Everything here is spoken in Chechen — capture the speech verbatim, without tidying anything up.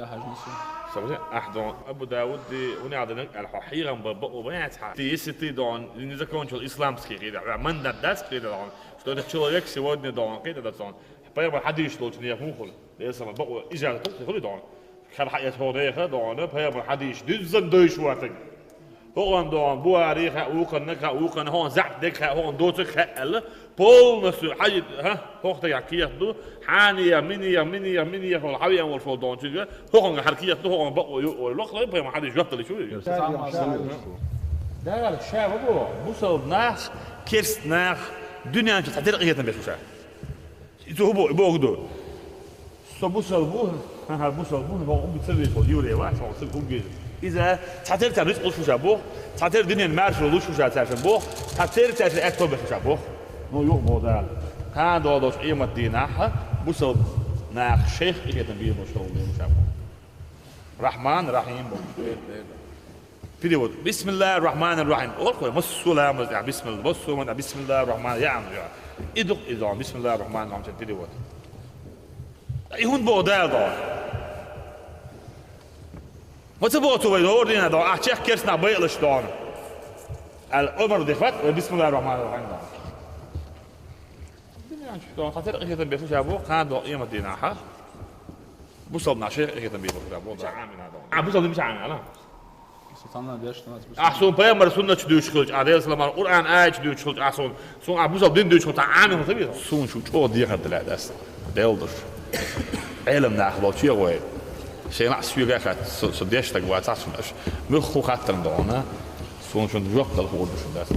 Хьажна со. Смотри, ахь дон Абу Давуд ди уни аданак ал хо хьигам ба ба у бац ха. Ты, если ты дон не закончил исламский кида, ва мандат дас кида дон, что этот человек сегодня дон кида да сон. Пайгамбар хадиш лоч не мухул. Ле сама ба у ижа ту хули дон. Хар ха я тхо не ха дон, пайгамбар хадиш дюззан дойш ватаг. ХӀокхун дон Бухари хаьа, укхунна хаьа, укхунна хӀокхун заьӀап дерг хаьа, хӀокхун доцург хаьа аьлла, полностью хьажа, хӀа, хӀокху тайпа кехат ду, хьаниех, минех, минех, минех хӀокху хьавеана волуш волу дон чуьга, хӀокхунга хьара кехат ду, хӀокхунга бакъо ю, ой, лохлай, пайхамар хьадийш жоп далийча ву. Дала ша ма бу, бусалба нах, керст нах, дуьнен чу цхьатерра къинхетам беш ву ша. И цо хӀун бо-, боху ду? Со бусалба ву, ха-ха, бусалба ву, хӀокху угги ца веза, еврей вац, хӀокху ца угги. Иза цхьатерра царна рицкъ луш ву ша боху, цхьатерра дуьненан маршо луш ву ша цаьршинна боху, цхьатерра цаьршинна аьтто беш ву ша боху. Ну, юкъа боху Дала. Кхана догӀу долчу къемат дийнахь бусалба нах шайх къинхетам бийр болуш долу дела ша боху. Рахьман, Рахьим болуш. Перевод. Бисмиллахир Рахманир Рахим. Олхой, массо а ламаз тӀехь бисмилла, массо а ламаз тӀехь бисмиллахир Рахман, я ам, я. И ду-кх иза, бисмиллахир Рахманир Рахим, перевод. И хӀунда боху Дала догӀу? Ма ца боху цо вай догӀу дийна догӀу, ахь чехка керст нах байалаш догӀу. Ал омар дихват, вай бисмиллахир Рахманир Рахим догӀу. Дуьнен чу догӀу, цхьатерра къинхетам беш ву ша боху, кхана догӀу къемат дийнахь. Бусалба нах шайх къинхетам бийр болуш ву ша боху. Амин догӀу. А, бусалба дин мича Амин, а? Со цхьанна деш, наз бу. Ахь суна пайхамар суннат чу дуьйцуш хилча, ахь Делан салам, Къуръан аят чу дуьйцуш хилча, ахь суна, суна ахь бусалба дин дуьйцуш хилча, ахь Амин хӀун ца веза? Суна шу чӀогӀа дехар дан лаьа ас, Делан душ. Ӏелам нах болчу вай. Шайна а соьга а хаьттина, со, со деш стаг вацахь суна аша. Муьлхха хаттарна догӀу, суна шуна жоп дала хуур ду шуна дац.